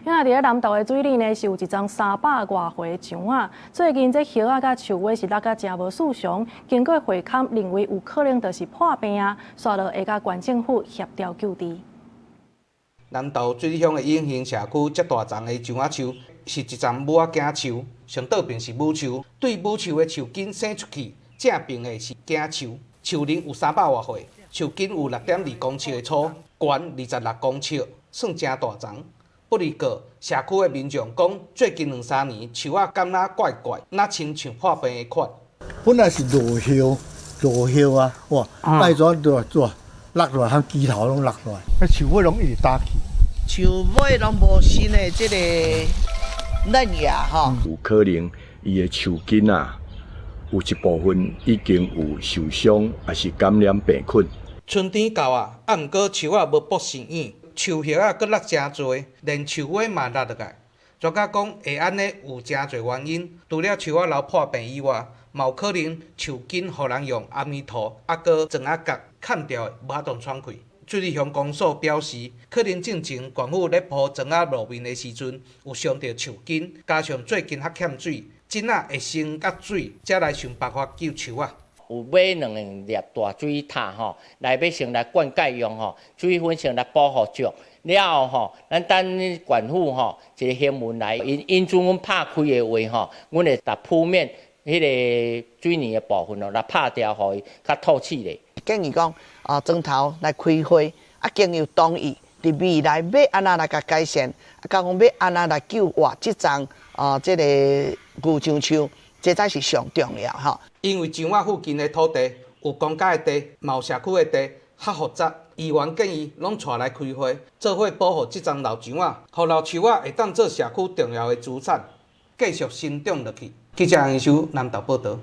因為佇咧南投的水里呢，是有一叢300外歲樟仔。最近這葉仔佮樹尾是落甲誠無四常，經過會勘認為有可能就是破病啊，煞落會佮縣政府協調救治。南投水里鄉的永興社區，遮大叢的樟仔樹是一叢母仔囝樹，上倒爿是母樹，對母樹的樹根生出去，正爿的是囝樹，樹齡有300外歲，樹根有6.2公尺的粗，懸26公尺，算誠大叢。不過，社區的民眾講，最近兩三年樹仔敢若怪怪，若親像破病的款。本來是落葉，落葉啊，哇，帶咗落落落落來，含枝頭攏落落來，樹尾攏一直打起。樹尾攏無新的這个嫩芽吼。有可能伊的樹根啊，有一部分已經有受傷，抑是感染病菌。春天到啊，啊，毋過樹仔無復生影。樹葉仔閣落誠濟，連樹尾嘛落落來。專家講會按呢有誠濟原因，除了樹仔老破病以外，嘛有可能樹根予人用阿彌陀抑閣磚仔角崁著，無法度喘氣。水里鄉公所表示，可能進前縣府咧鋪磚仔路面的時陣，有傷著樹根，加上最近較欠水，種仔會先結水，才來想辦法救樹仔。有買兩粒大水塔吼，來欲先來灌溉用吼，水分先來保護足。了後吼，咱等縣府吼一个行文來，𪜶允准阮拍開的話吼，阮會共鋪面彼个水泥的部分哦，來拍掉，予伊較透氣咧。建議講啊，磚頭來開會，啊，經由同意，佇未來欲按怎來共改善，啊，佮講欲按怎來救活這叢啊，這个牛樟樹，這才是上重要吼。因為樟仔附近的土地有公家的地，嘛有社區的地，較複雜。議員建議攏帶來開會，做伙保護這叢老樟仔，予老樹仔會當做社區重要的資產，繼續生長落去。記者楊修南投報導。